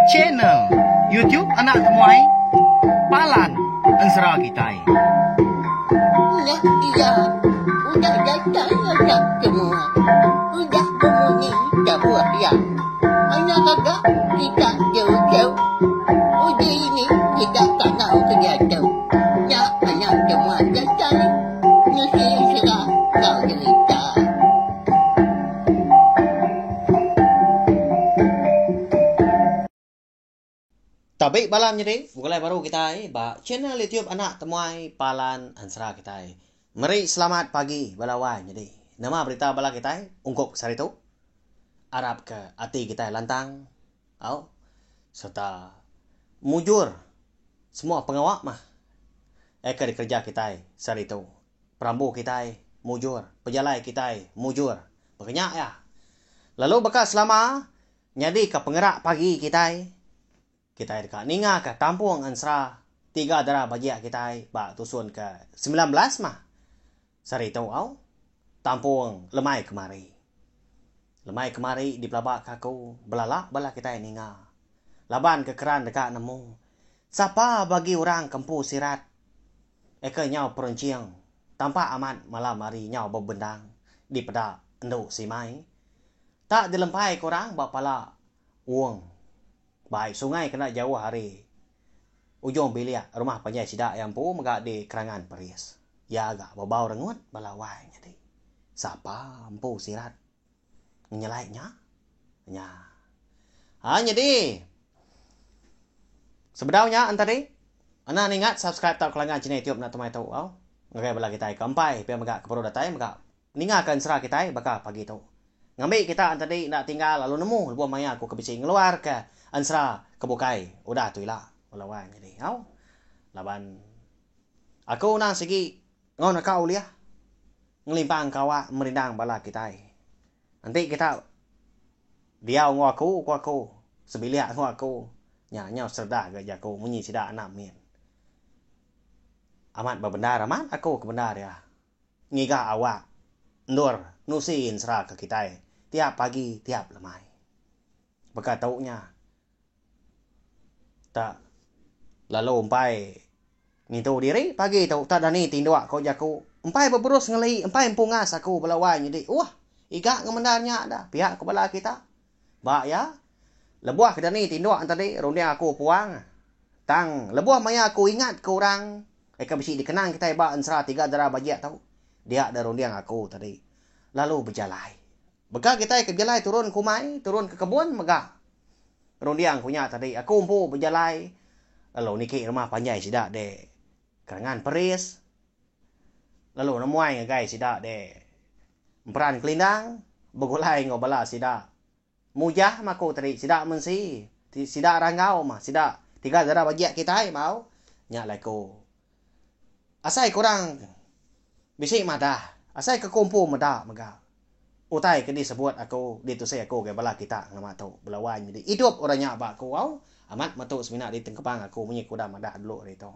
Channel YouTube Anak Temuai Palan Ensera Kitai. Nya iya udah datai anak temuai udah bemunyi tabuh iya. Anak gaga kita jauh-jauh uji ini kita kangau ke diatu. Nya anak temuai datai nusi ensera enggau jerita. Tabi bala menyadi, begulai baru kitai ba channel YouTube Anak Temuai Palan Ensera kitai. Meri selamat pagi bala wai menyadi. Nama berita bala kitai ungkup ke sehari tu? Arap ke ati kitai lantang au sereta mujur semua pengawa mah eka dikereja kitai sehari tu. Perambu kitai mujur, pejalai kitai mujur. Baka nya iya. Lalu baka selama nyadika pengerak pagi kitai, kitai deka ningaka tampung ensera tiga dara bajik kitai ba tusun ke 19 mah sehari tu au tampung lemai kemari. Lemai kemari dipelabaka aku belala bala kitai ninga laban ke keran deka nemu sapa bagi orang ke empu sirat Eka nyau perenching tampak amat malam hari nyau bebendang dipeda endu Simai. Tak dilempai ke orang ba pala wong ba ai sungai kena jauh ari ujung bilik rumah panjai sida iya empu mega di Kerangan Peris. Iya ga bebau rengut bala wai nyadi. Sapa empu sirat Ngenyelai nya. Nya. Ha nyadi. Sebedau nya entadi. Enda ningat subscribe tauka langgan channel YouTube enda temai tu au. Ngagai bala kitai ke empai pia mega ke baru datai mega ninga ke ensera kitai baka pagi tu. Ngambi kita entadi enda tinggal lalu nemu lebuh maya aku ke bisi ngeluar ke ensera ke bukai udah tu ila. Bala wai nyadi au. Laban aku endang sigi enggau naka ulih. Ngelimpang kawa merindang bala kitai. Enti kita diau enggau aku, ku aku, sebilik enggau aku, nya nyau seredah ga jaku munyi sida anak mit. Amat bebendar amat aku ke bendar iya ngiga awak endur nusi ensera ke kitai tiap pagi tiap lemai. Baka tu nya. Tak lalu empai ngintu diri pagi tu tak dani tinduk ko jaku. Empai beberus ngeli empai empungas aku bala wai nyadi uh iga ngemendar nya da pia ko bala kita. Ba iya lebuh ke dani tinduk tadi runding aku puang tang lebuh maya aku ingat ke orang eka bisi dikenang kitai ba ensera tiga dara bajik tu dia da runding aku tadi lalu bejalai. Baka kitai ke bejalai turun ke umai, turun ke kebun mega. Runding ku nya tadi, aku empu bejalai lalu niki rumah panjai sida de Kerangan Peris lalu nemuai ngagai sida de Emperan Kelindang begulai enggau bala sida Mujah mah aku tadi sida Mensi, sida Ranggau mah sida tiga dara bajik kitai bau nya alai ku. Asai ke orang bisi madah, asai ke ku empu meda mega. Utai ke disebut aku, ditusik aku ngagai bala kita ngelama tu, bala wai nyadi idup orang nya ba aku au, amat metu semina ditengkebang aku munyi ke udah madah dulu ari tu.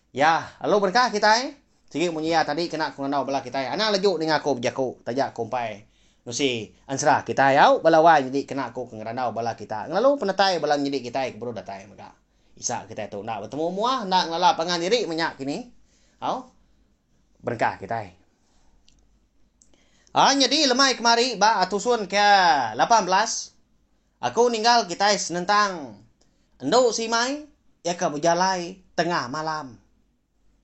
Ya, lalu berengkah kitai, sigi munyi iya tadi kena ku ngerandau bala kitai, anang leju ninga aku bejaku taja ku empai nusi ensera kitai au, bala wai nyadi kena aku ke ngerandau bala kita ngelalu penetai bala nyadi kitai ke baru datai mega. Isa kitai tu enda betemu mua, enda ngelala pangan diri menya kini. Au. Berengkah kitai. Ha nyadi lemai kemari ba tusun ke 18 aku ninggal kitai senentang endu simai iya ke bejalai tengah malam.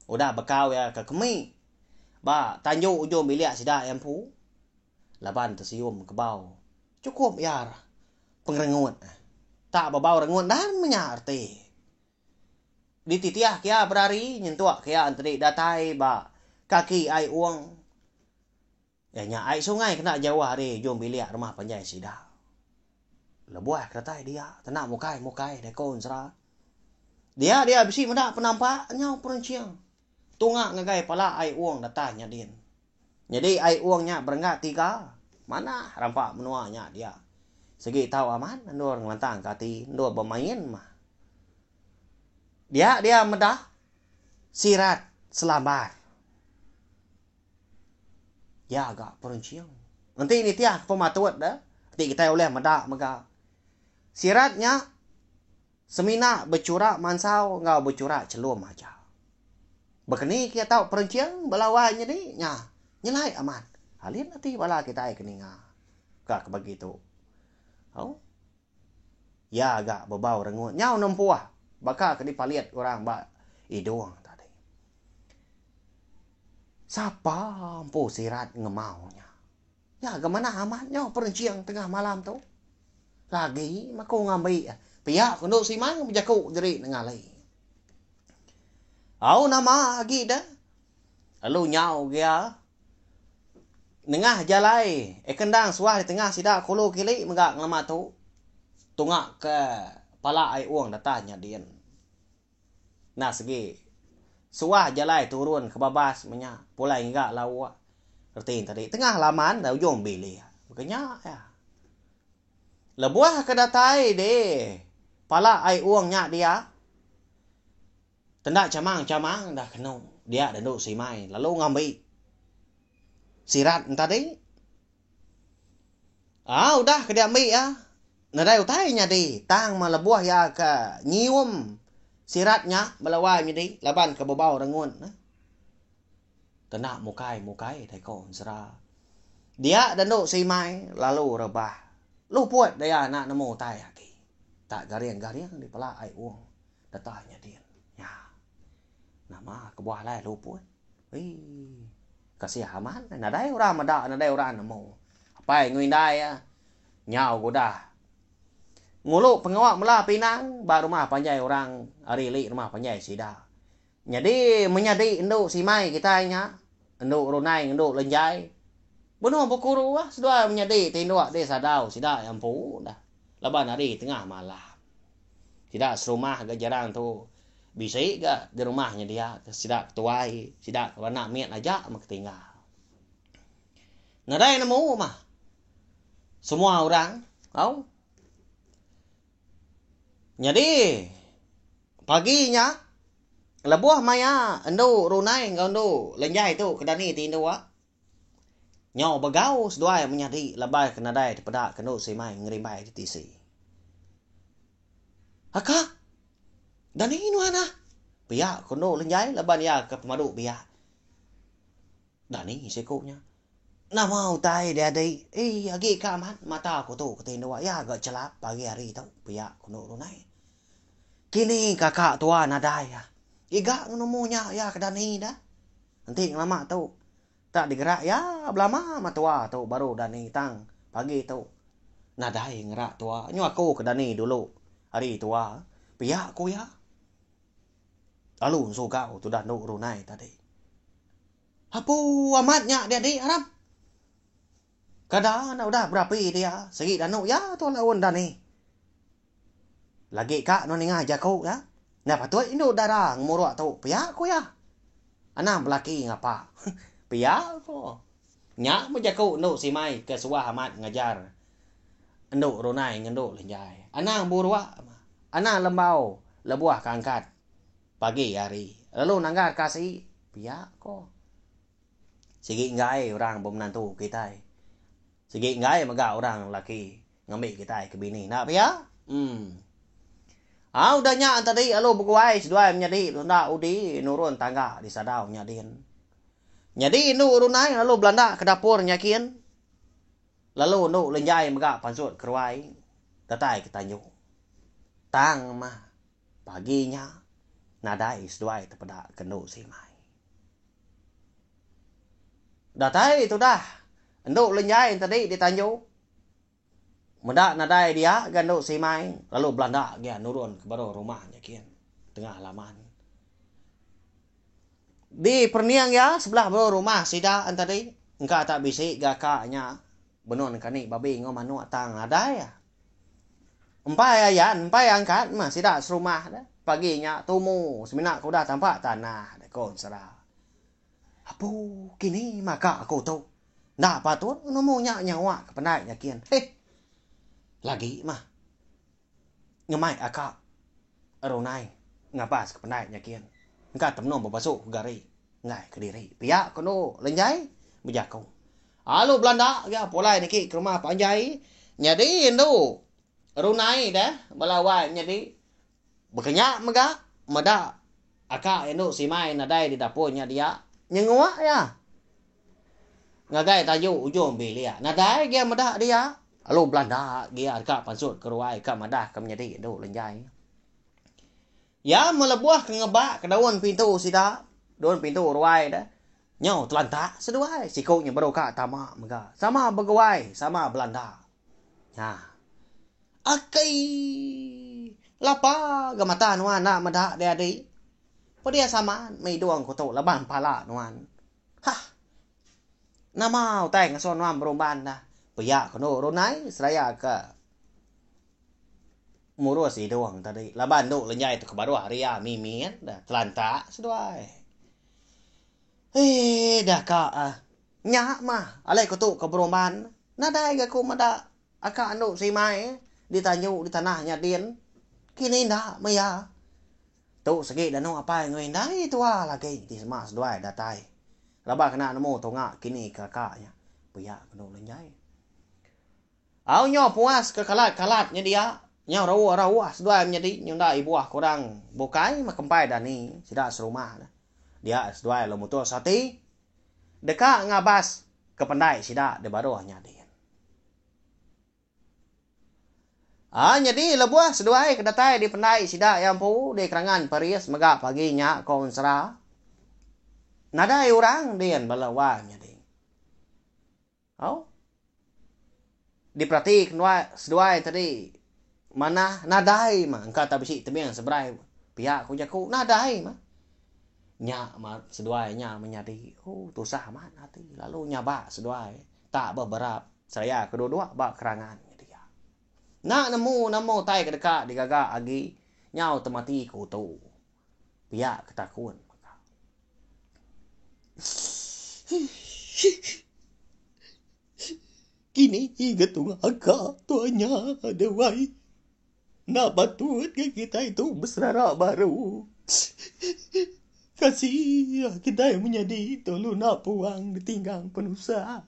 Udah bekau iya ke kemi ba tanju ujung bilik sida iya empu laban tesium kebau chukup iya Pengerengut. Tak bebau rengut endar menya reti. Dititih ke iya berari nyentuk ke iya entedi datai ba kaki ai ung. Iya nya ai sungai kena jauh ari ujung bilik rumah panjai sida. Lebuh ke datai dia tena mukai mukai deh ko ensera. Dia dia bisi meda penampak nyau perenching tunga ngagai pala ai ung datai nya din. Nyadi ai ung nya berenggat tiga, manah rampa menua nya dia. Sigi tau amat endur ngelantangka ati endur bemain mah. Dia dia meda sirat selambar. Ya ga perenching. Enti nitih ke pematut de, enti kitai ulih meda mega. Sirat nya semina bechura mansau enggau bechura chelum aja. Baka ni ke tau perenching bala wai nyadi nya nyelai amat. Alin ati bala kitai ke ninga ka ke bagi tu. Au. Iya ga bebau rengut nyau nempuh baka ke dipalit orang ba idung tadi. Sapa empu sirat ngemau nya. Nya ga manah amat nyau perenching tengah malam tu. Lagi meh aku ngambi pia ku endu Simang bejaku diri nengali. Au nama agi deh lalu nyau gia nengah jalai eh kendang suah ditengah sida kulu kili mega ngelama tu tunga ke pala ai ung data nya din. Enda segi. Suah jalai turun ke babas menya pulai ngiga lauk. Reti ne tadi tengah laman da ujung bilik. Baka nya iya. Lebuh ke datai di pala ai ung nya dia tenda chamang-chamang dah kenu dia dendu simai lalu ngambi sirat ne tadi. Aa udah ke diambi iya nadai utai nyadi tang meh lebuh iya ke nyium sirat nya bala wai nyadi laban ke bebau rengut ne. Kena mukai mukai deh ko ensera. Dia dendu simai lalu rebah luput daya enda nemu utai agi. Tak garing garing dipela ai ung data nyadin. Nya. Nama kebuah alai luput. Eii. Kasih amat nadai orang meda nadai orang nemu. Apai enggau indai iya nyau ke udah ngulu pengawa mela pinang ba rumah panjai orang ari ili rumah panjai sida. Nyadi menyadi endu simai kitai nya endu runai endu lenjai benung bekuru ah seduai menyadi tinduk di sadau sida iya empu dah laban hari tengah malam. Sida serumah ga jarang tu bisi ga di rumah nyedia ke sida ke tuai, sida ke anak mit aja meh ke tinggal. Nadai nemu mah semua orang au. Nyadi pagi nya lebuh maya endu Runai enggau endu Lenjai tu ke dani tinduk Nyau begau seduai menyadi lebai ke nadai tepeda ke endu simai ngerimbai di tisi. Aka, dani nuan ah. Pia ku endu Lenjai laban iya ke pemadu biak. Dani siku nya. Nama utai diadi? Ii agi ka amat mata ku tu ke tinduk iya ga chelap pagi hari tu, pia ku endu Runai. Kini kaka tua nadai ah. Iga ngenemu nya iya ke dani dah. Enti ngelama tu tak digerak iya belama mah tua tu baru dani tang pagi tu nadai ngerak tua nyu aku ke dani dulu ari tua pia ku iya. Lalu ensugau tudah endu runai tadi. Apu amat nya diadi aram. Kada enda udah berapi dia sigi danu iya tu laun dani. Lagi ka nuan ninga jaku iya. Enda patut indu dara ngemuruk tu pia ku iya. Anang belaki ngapa. Pia ko. Nya meh jaku endu Simai ke suah amat ngajar endu Runai ngendu Lenjai. Anang buruk, anang lembau lebuh ke angkat pagi hari lalu nanggar ka asi pia ko. Sigi enggai orang bemenantu kitai. Sigi enggai mega orang lelaki ngambi kitai ke bini enda pia? Emm. Aa udah nya tadi lalu beguai seduai menyadi tunda udi nurun tangga di sadau nya din. Nyadi indu Runai lalu belanda ke dapur nya kin. Lalu endu Lenjai mega pansut ke ruai datai ke tanju. Tang mah pagi nya nadai seduai tepeda ke endu Simai. Datai tudah endu Lenjai tadi di tanju. Meda nadai dia ga endu Simai lalu belanda gia nurun ke baruh rumah nya kin tengah laman. Di perening iya sebelah baruh rumah sida en tadi engka tak bisi ga ka nya benun kani babi enggau manuk tang nadai. Empai ayan empai angkat meh sida serumah deh pagi nya tumu semina ke udah tampa tanah deh ko ensera. Apu kini maka aku tu. Enda patut nemu nya nyawa ke pendai nya kin. Heh. Lagi mah. Ngemai aka Runai ngabas ke pendai nya kin. Engka temenung bebasu ke gari enggai kediri. Pia ke endu Lenjai bejaku. Alu belanda ga pulai niki ke rumah panjai nyadi endu. Runai deh bala wai menyadi. Baka nya mega meda aka indu Simai nadai di dapur nya dia. Nyenguk iya ngagai taju ujung bilik. Nadai gia meda dia. Lalu belanda gia deka pansut ke ruai ka madah ke menyadi indu Lenjai. Iya melebuh ke ngebak ke daun pintu sida, daun pintu ruai deh. Nyau telantak seduai siku nya baru ka tama mega. Sama beguai, sama belanda. Nya. Akai! Lapa ga mata nuan enda meda deh adi. Pedis amat meh idung ku tu laban pala nuan. Hah! Nama utai ngasuh nuan berumban dah. Pia ku endu Runai seraya ke murus idung tadi laban endu lenjai tu ke baruh ari iya mimit dah telantak seduai. Eii dah ka ah. Nya mah alai ku tu ke berumban nadai ga ku meda aka endu Simai ditanju di tanah nya din. Kini enda meh iya. Tu sigi danu apai enggau indai tua lagi ti sema seduai datai. Laban kena nemu tunga kini ke aka nya pia ku endu Lenjai. Au nyo puas ke kalat-kalat nya dia, nyau rauh-rauh seduai menyadi nyunda ibuh ke orang bukai meh kempai dani sida serumah ne. Dia seduai lalu mutus ati deka ngabas ke pendai sida di baruh nya din. Aa nyadi lebuh seduai ke datai di pendai sida iya empu di Kerangan Peris mega pagi nya ko Ensera. Nadai orang din bala wang nyadi. Au. Diperati kenuai seduai tadi manah nadai mah engka tak bisi tebing seberai pia ku jaku nadai mah. Nya mah seduai nya menyadi ooh tusah amat ati lalu nyabak seduai tak beberap seraya ke duduk ba kerangan nya dia. Enda nemu nama utai ke deka digaga agi nyau temati ke utu. Pia ke takun mega. Kini ga tunga ka nya deh wai. Enda patut ga kitai tu beserara baru. Kasih kitai menyadi tulu enda puang ditinggang penusah.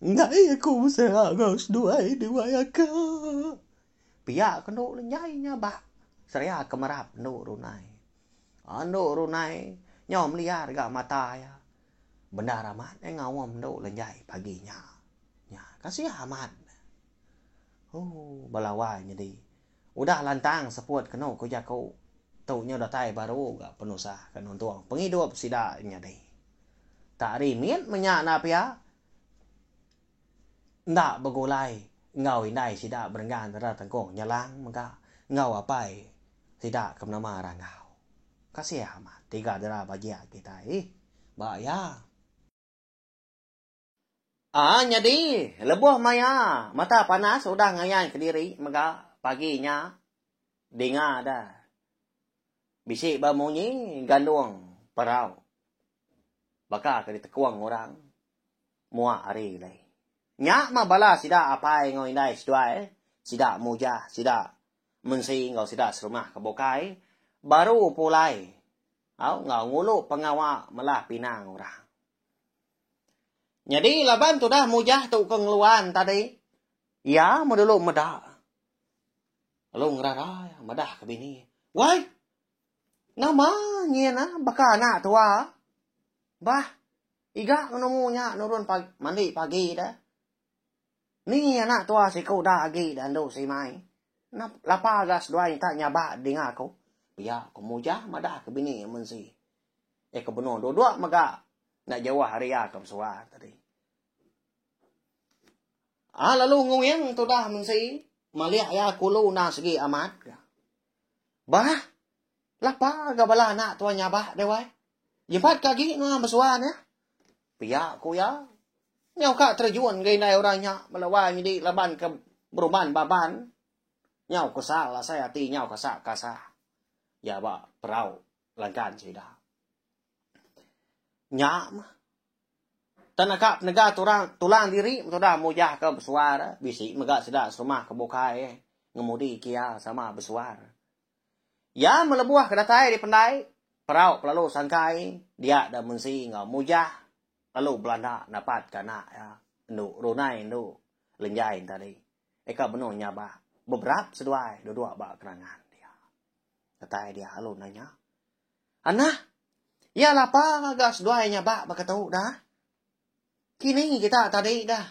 Enggai aku beserara enggau seduai deh wai aka. Pia ke endu lenyai nya ba seria ke merap endu Runai. Endu Runai nyau meliar ga mata iya. Bendar amat iya ngaum endu lenyai pagi nya. Nya kasih amat. Ooh bala wai nyadi. Udah lantang seput kenu ku jaku tu nyau datai baru ga penusah ke nuntung pengidup sida nyadi. Tak ari mit menya enda pia. Enda begulai enggau indai sida berenggan dara tengkung nyelang mega enggau apai sida ke benama Ranggau. Kasih amat tiga dara bajik kitai ba iya. Aa nyadi lebuh maya mata panas udah ngayan kediri mega pagi nya dinga da bisi bemunyi gandung perau baka ke ditekung orang. Mua ari ilai. Nya mah bala sida apai enggau indai seduai, sida mujah, sida mensi enggau sida serumah ke bukai baru pulai au enggau ngulu pengawa melah pinang orang. Nyadi laban tudah mujah tu ke ngeluan tadi, iya meh dulu meda lalu ngerara iya madah ke bini, Wai! Nama nyin ah baka anak tua bah. Iga ngenemu nya nurun pagi, mandi pagi deh. Ni anak tua siku da agi da endu Simai. Lapa ga seduai enta nyabak dinga aku. Pia ku Mujah madah ke bini iya Mensi. Iya ke benung duduk mega enda jauh ari iya ke besuar tadi. Ah lalu nguing tudah Mensi malik iya kulu endang sigi amat ga. Bah lapa ga bala anak tua nyabak deh wai. Jepat ke agi nuan besua nya. Pia ku iya. Nyau ka terejun ga indai orang nya bala wai nyadi laban ke beruban baban. Nyau kesal asai ati nyau kasak kasah. Iya ba perau langkan sida. Nya mah. Tan naka penega turang tulang diri tudah mujah ke besuar bisi mega sida serumah ke bukai ngemudi kia sama besuar. Iya melebuh ke datai di pendai, perau pelalu sangkai dia da mensi enggau mujah lalu belanda napatka anak iya endu Runai endu Lenjai tadi. Eka benung nyabak. Beberap seduai duduk ba kerangan dia. Datai dia lalu nanya. Anah, iya lapa ga seduai nyabak baka tu dah? Kini kita tadi dah.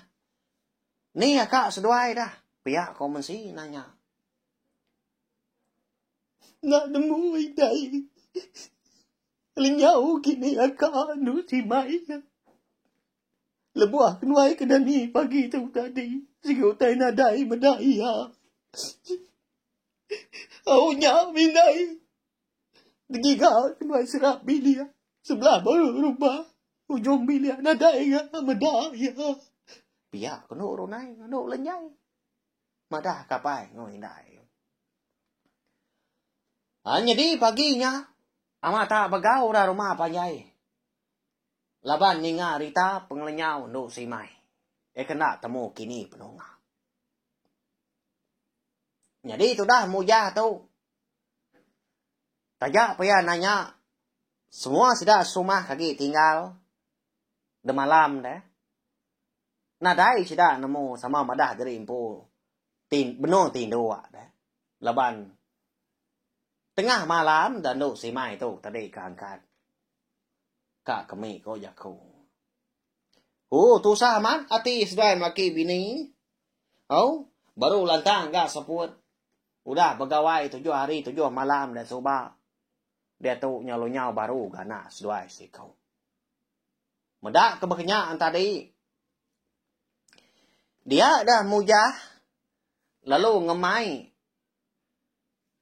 Ni aka seduai dah? Pia ko Mensi nanya. Enda nemu indai. Lenyau kini aka endu simai. Lebuh kenuai ke dani pagi tu tadi, sigi utai nadai meda iya. Au nya mindai. Digiga kenuai serap bilik sebelah baru rumah ujung bilik nadai ga meda iya. Pia ke enu runai enu lenyai. Madah ka apai enggau indai. Ha nyadi pagi nya amat tak begau ra rumah panjai. Laban ninga rita pengelenyau endu Simai. Iya kena temu kini penunga. Nyadi tudah mujah tu. Taja pia nanya semua sida serumah ke agi tinggal demalam deh. Nadai sida nemu sama madah diri empu ti benung tinduk deh. Laban tengah malam da endu Simai tu tadi ke angkat. Ka kemi ko jaku. Ooh tusah amat ati seduai melaki bini. Au baru lantang ga seput. Udah begawai tujuh hari tujuh malam da suba. Diatu nyau lunyau baru ga anak seduai siku. Meda ke bekenya tadi. Dia dah mujah lalu ngemai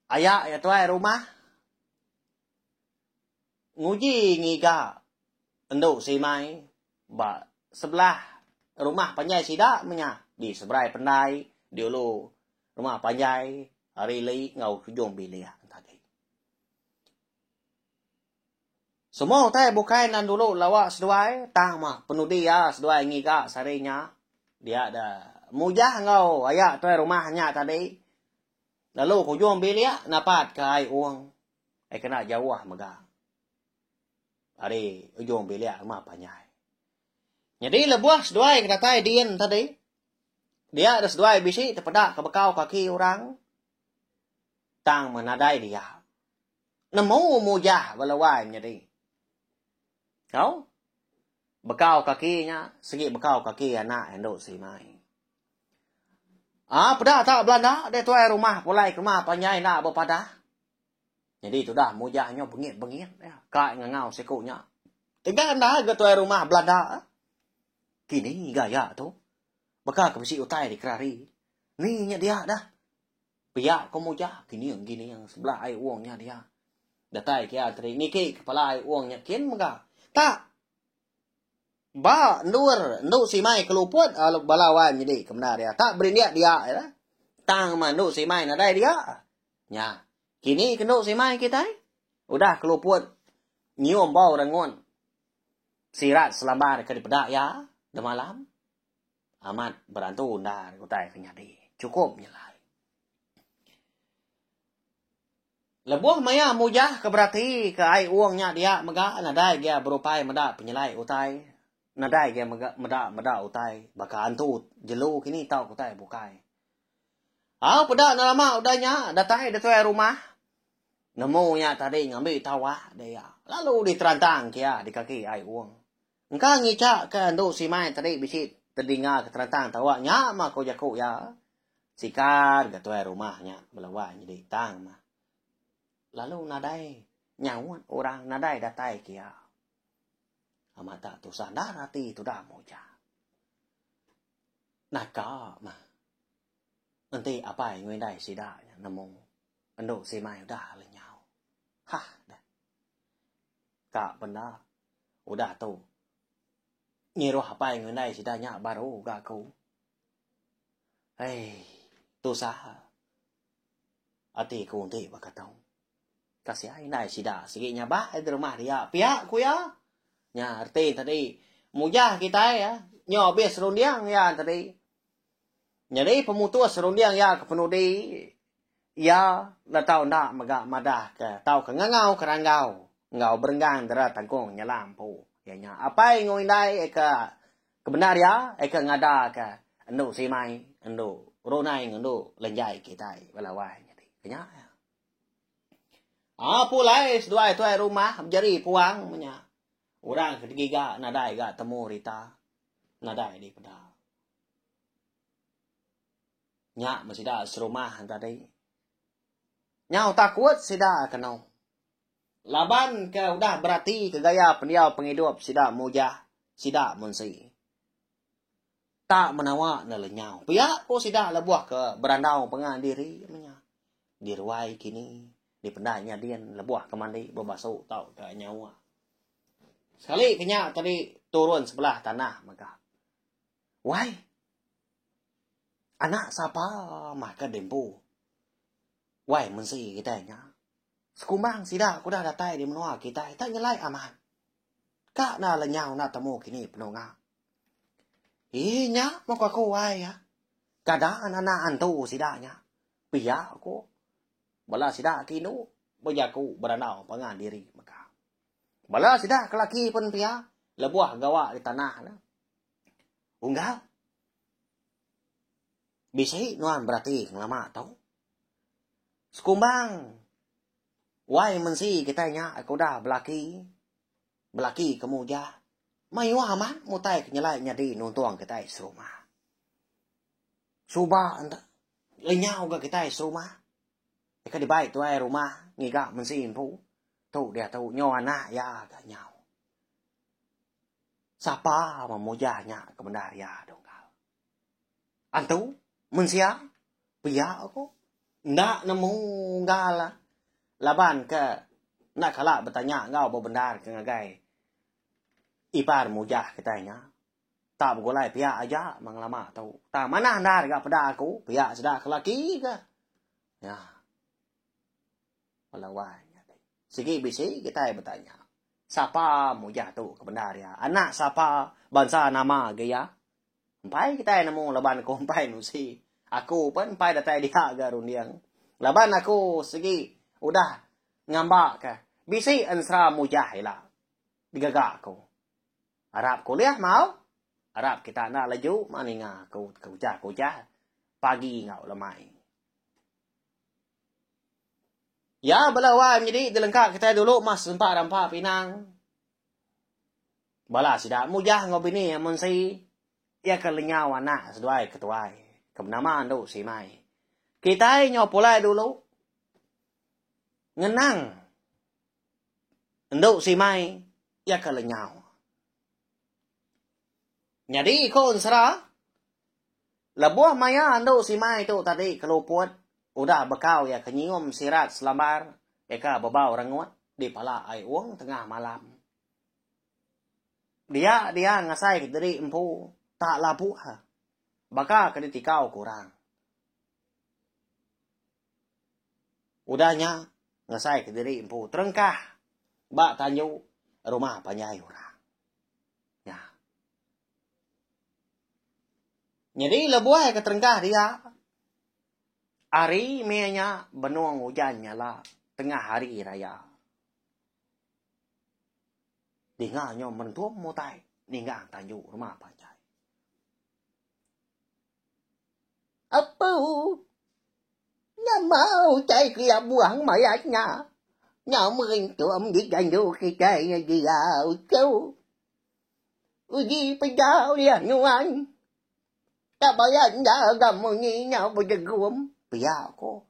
aya iya tuai rumah. Nguji ngiga endu Simai ba sebelah rumah panjai sida menya di seberai pendai di ulu rumah panjai ari ili enggau ujung bilik tadi. Semua utai bukai nan dulu lawa seduai tang mah penudi iya seduai ngiga sehari nya dia da mujah enggau aya tuai rumah nya tadi lalu ke ujung bilik napat ke ai ung. Ai kena jauh mega ari ujung bilik rumah panjai. Nyadi lebuh seduai ke datai din tadi, dia da seduai bisi tepeda ke bekau kaki orang tang meh nadai dia. Nemu mujah bala wai menyadi. Tau? Bekau kaki nya sigi bekau kaki anak indu Simai. Ah peda tak belanda deh tuai rumah pulai ke rumah panjai enda bepadah. Nyadi tudah mujah nyo bengit-bengit iya ka ngangau siku nya. Tega enda ga tuai rumah belanda. Kini gaya tu. Baka ke bisi utai dikerari. Ni nya dia dah. Pia ko mujah gining-gining sebelah ai wong nya dia. Datai ke iya tadi niki kepala ai wong nya kin mega. Tak Ba endur endu simai ke luput bala wai menyedi ke bendar iya. Tak berindik dia ira. Tang mah endu simai nadai dia. Nya. Kini ke endu simai kitai. Udah ke luput nyium bau rengut sirat selambar ke dipeda iya demalam. Amat berantu endar utai ke nyadi. Chukup nyelai. Lebuh maya mujah ke berati ke ai wong nya dia mega nadai gia berupai meda penyelai utai, nadai gia mega meda meda utai baka antu jelu kini tauka utai bukai. Au peda enda lama udah nya datai da tuai rumah nemu nya tadi ngambi tawak dia lalu diterantang ke iya di kaki ai wong. Engka ngicha ke endu Simai tadi bisi tedinga ke terantang tawak nya mah ko jaku iya. Sikar ga tuai rumah nya belawa nyadi tang mah. Lalu nadai nyaut orang nadai datai ke iya. Amat tak tusah endar ati tudah muja. Naka mah enti apai enggau indai sida nya nemu endu Simai udah lenyau. Hah deh. Ka benda udah tu ngiruh apai enggau indai sida nya baru ga aku. Hei, tusah ati ku enti baka tu. Kasih indai sida sigi nyabak di rumah dia pia ku iya. Nya reti tadi mujah kitai nyu abis runding iya tadi. Nyadi pemutus runding iya ke penudi iya enda tau enda mega madah ke tauka ngangau ke ranggau enggau berenggang dera tangkung nyelam empu. Iya nya apai enggau indai ke Ke bendar iya, eka ngadaka endu Simai, endu Runai ngendu lenjai kitai bala wai nyadi. Kenya iya. Ah pulai seduai tuai rumah bejari puang menya. Orang ke digiga nadai ga temu rita. Nadai dipeda. Nya meh sida serumah tadi. Nyau takut sida kenu. Laban ke udah berati ke gaya pendiau pengidup sida mujah sida munsi. Tak menawa ne lenyau. Pia ko sida lebuh ke berandau pengan diri menya. Diruai kini, dipenda nyadin lebuh ke mandi bebasu tauka nyawa. Sekali ke nya tadi turun sebelah tanah mega. Wai. Anak sapa mah ke dempu. Wai mensi kitai nya. Sekumbang sida ke udah datai di menua kitai tak nyelai amat. Ka enda lenyau enda temu kini penunga. Ih nya meh ku aku ai ah. Kada anak antu sida nya. Pia ku bala sida ke indu bejaku berandau pangan diri mega. Bala sida ke laki pun pia lebuh gawa di tanah ne. Unggal. Bisi nuan berati ngelama tu. Sekumbang wai mensi kitai nya ke udah belaki, belaki ke mujah, mayuh amat mutai ke nyelai nyadi nuntung kitai serumah. Suba enda lenyau ga kitai serumah. Deka dibai tuai rumah ngiga mensi empu. Tu diatu nyo anak iya ga nyau. Sapa memujah nya ke bendar iya dunggal. Antu mensia pia ko enda nemu unggal laban ke enda kala betanya enggau bebendar ke ngagai ipar mujah kitai nya. Tak begulai pia aja meng lama tu. Tang manah endar ga peda aku pia sida ke laki ke. Nya. Bala wai nya ti. Sigi bisi kitai betanya. Sapa mujah tu ke bendar iya? Anak sapa bansa nama agi iya? Empai kitai nemu laban aku empai nusi. Aku pun empai datai dia ga runding. Laban aku sigi udah ngamba ka bisi ensera mujah ila digaga aku. Arap ku ulih mau. Arap kita enda leju mah ninga aku kujah-kujah pagi enggau lemai. Ya bala wai menyedi dilengka kitai dulu mah sempa rampa pinang. Bala sida mujah enggau bini iya mensi iya ke lenyau anak seduai ke tuai ke benama Endu Simai. Kitai nyau pulai dulu ngenang Endu Simai iya ke lenyau. Nyadi ko ensera lebuh maya Endu Simai tu tadi ke luput udah bekau iya ke nyium sirat selambar iya ke bebau rengut di pala ai ung tengah malam. Dia dia ngasai ke diri empu tak labuh baka ke ditikau ke orang. Udah nya ngasai ke diri empu terengkah ba tanju rumah panjai orang. Nya. Nyadi lebuh ke terengkah dia hari meh nya benung ujan nyala tengah hari raya. Dinga nyo mentum utai ninggang tanju rumah panjai. Apu. Nama utai ke buang maya nya. Nyau merintum di tanju kitai nya dia uchu. Uji peda ulih nuan. Tak bala enda ga munyi nyau bedegum. Pia ko.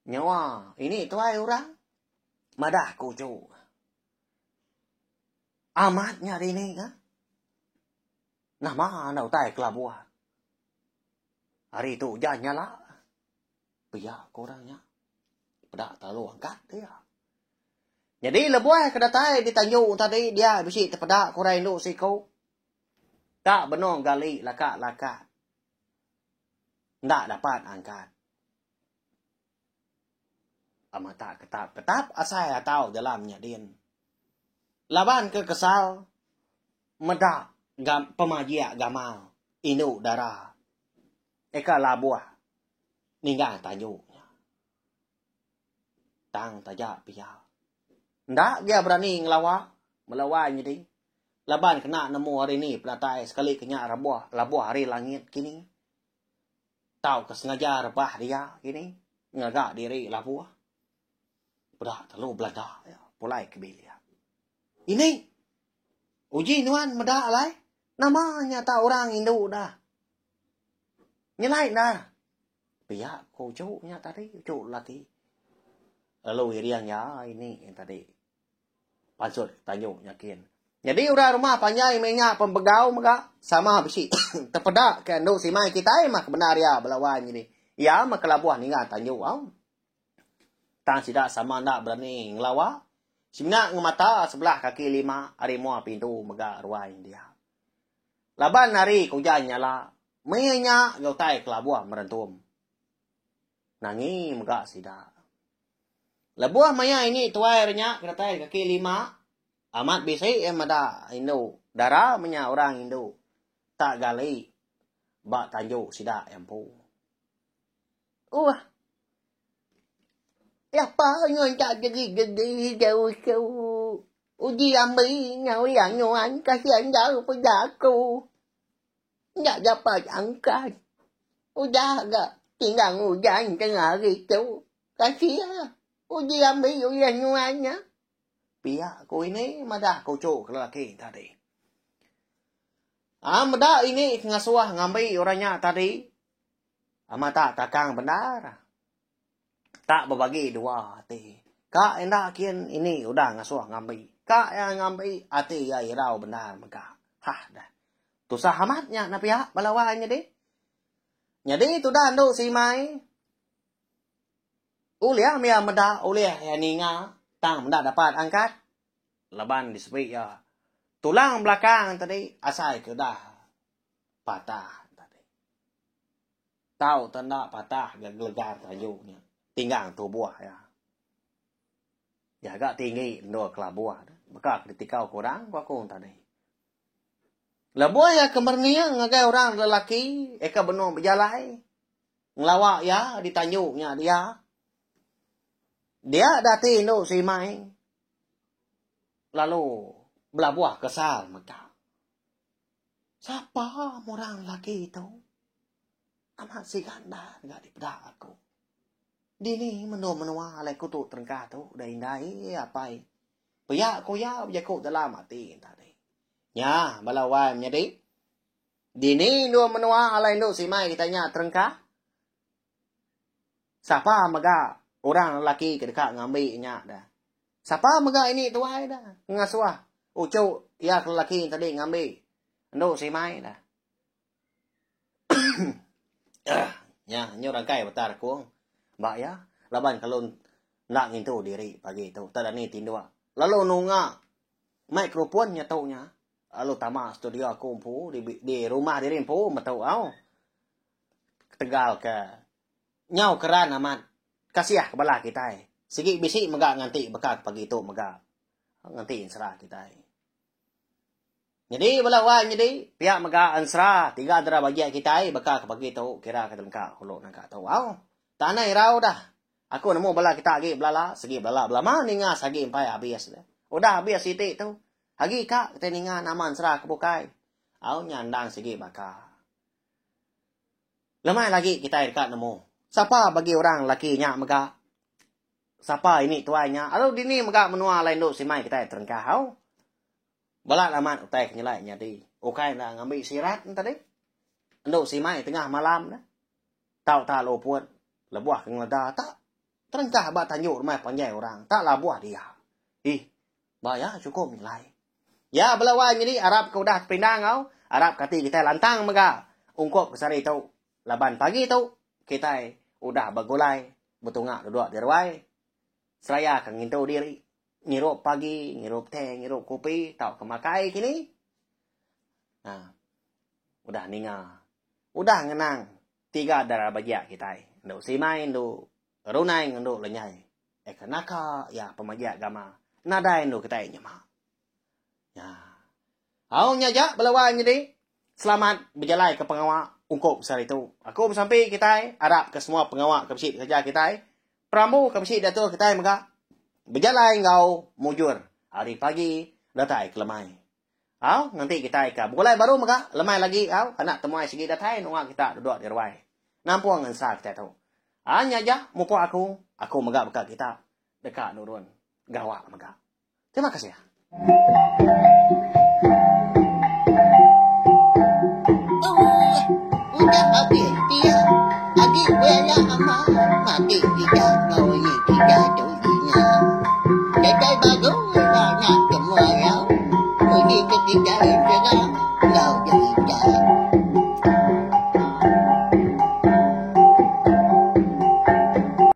Nyawa ini tuai orang. Madah ku uchu. Amat nya dini ka. Nama enda utai kelabuh. Hari tu ujan nyala. Pia ko orang nya. Peda telalu angkat dia. Nyadi lebuh ke datai di tanju tadi dia bisi tepeda ke orang indu siku. Tak benung gali laka-laka. Enda dapat angkat. Amat tak ketap-ketap asai atau dalam nya din. Laban ke kesal meda gam pemajik gamal indu dara eka labuh ninggang tanju nya. Tang taja pia. Enda gia berani ngelawa melawa nyadi laban kena nemu hari ni penatai sekali ke nya rabuh labuh ari langit kini. Tauka sengaja rebah dia kini ngaga diri labuh. Peda telu belada iya pulai ke bilik. Ini uji nuan meda alai nama nya ta orang indu dah. Nyelai endar. Pia ko uchu nya tadi uchu lelaki. Lalu iring iya ini tadi pansut tanyu nya kin. Nyadi orang rumah panjai meh nya pembegau mega sama bisi tepeda ke endu simai kitai mah kebendar iya bala wai nyadi. Iya mah kelabuh ninga tanyu au. Tang sida sama enda berani ngelawa semina ngemata sebelah kaki lima ari mua pintu mega ruai dia. Laban hari ke ujan nyala meh nya ga utai kelabuh merentum. Nangi mega sida. Lebuh maya ini tuai re nya ke datai kaki lima, amat bisi iya meda indu dara menya orang indu tak gali ba tanju sida iya empu. Wah. Lapa nyun tak gegi-gegi jauh tu. Uji ambi nyau iya nyuan kasian jauh peda aku. Enda dapat angkat. Udah ga tinggang ujan tengah hari tu. Kasih ah. Uji ambi ulih nuan nya. Pia ku ini madah ku uchu ke lelaki tadi. Ah meda ini ke ngasuh ngambi orang nya tadi. Amat tak takang bendar. Tak bebagi dua ati. Ka enda kin ini udah ngasuh ngambi. Ka iya ngambi ati iya irau bendar mega. Hah dah. Tusah amat nya enda pia bala wai nyadi. Nyadi tudah endu simai ulih mia meda ulih iya ninga tang menda dapat angkat laban disepi iya tulang belakang tadi asai ke udah patah tadi. Tau te enda patah ga gelegar tanju nya tinggang tubuh iya. Jaga tinggi endur kelabuh baka ke ditikau ke orang ku aku tadi. Lebuh iya ke merening ngagai orang lelaki iya ke benung bejalai ngelawa iya di tanju nya dia. Dia dati indu simai lalu belabuh kesal mega. Sapa orang lelaki tu? Amat siga endar ga dipeda aku. Dini menua menua alai ku tu terengkah tu udah indai apai. Pia ku iya bejaku dalam ati tadi. Nya bala wai menyadi. Dini endur menua alai endu simai kita nya terengkah. Sapa mega orang lelaki ke deka ngambi nya dah. Sapa mega ini tuai dah ngasuh uchu iya ke lelaki tadi ngambi endu simai dah. Nya nyu rangkai betar kung ba iya laban kalun enda ngintu diri pagi tu tak dani tinduk lalu nunga microphone nya tu nya lalu tama studio aku empu di di rumah diri empu metu au ketegal ke nyau keran amat kasih ke bala kitai sigi bisi mega nganti baka ke pagi tu mega nganti ensera kitai. Nyadi bala wai nyadi pia mega ensera tiga dera bajik kitai baka ke pagi tu kira ke telengka hulu nangka tu au. Tanah irau dah. Aku nemu bala kita agi belala segi belala belama ninga sagi empai abis dah. Udah abis siti tu agi ka kitai ninga nama ensera ke bukai. Au nya endang sigi baka. Lemai lagi kitai deka nemu sapa bagi orang lelaki nya mega. Sapa ini tuai nya lalu dini mega menua alai endu simai kitai terengkah au. Balat amat utai ke nyelai nyadi. Ukai enda ngambi sirat ne tadi. Endu simai tengah malam ne. Tau tak luput lebuh ke ngeleda tak terengkah ba tanju rumah panjai orang tak labuh dia. Ih, ba iya chukup nyelai. Ya bala wai nyadi arap ke udah tepindah enggau arap ke ati kitai lantang mega ungkup ke sehari tu laban pagi tu kitai udah begulai betunga duduk di ruai seraya ke ngintu diri. Ngirup pagi, ngirup teh, ngirup kopi tauka makai kini. Ha. Udah ninga. Udah ngenang tiga dara bajik kitai. Endu simai, endu runai enggau endu lenyai. Eka naka iya pemajik gama. Nadai endu kitai nyema. Nya. Au nya aja bala wai nyadi. Selamat bejalai ke pengawa ungkup sehari tu. Aku besampi kitai arap ke semua pengawa ke bisi dikereja kitai, perambu ke bisi diatur kitai mega bejalai enggau mujur ari pagi datai ke lemai. Au nganti kitai ke begulai baru mega lemai lagi au anak temuai sigi datai nunga kita duduk di ruai. Nampung ensera kitai tu. Aa nya aja mupuk aku, aku mega beka kita deka nurun gawa mega. Terima kasih. Oh, udah habis pia. Agi bela ama mati kita enggau ini kita tu dinga. Datai baru ila nya temuai au. Uji ke kitai ensera.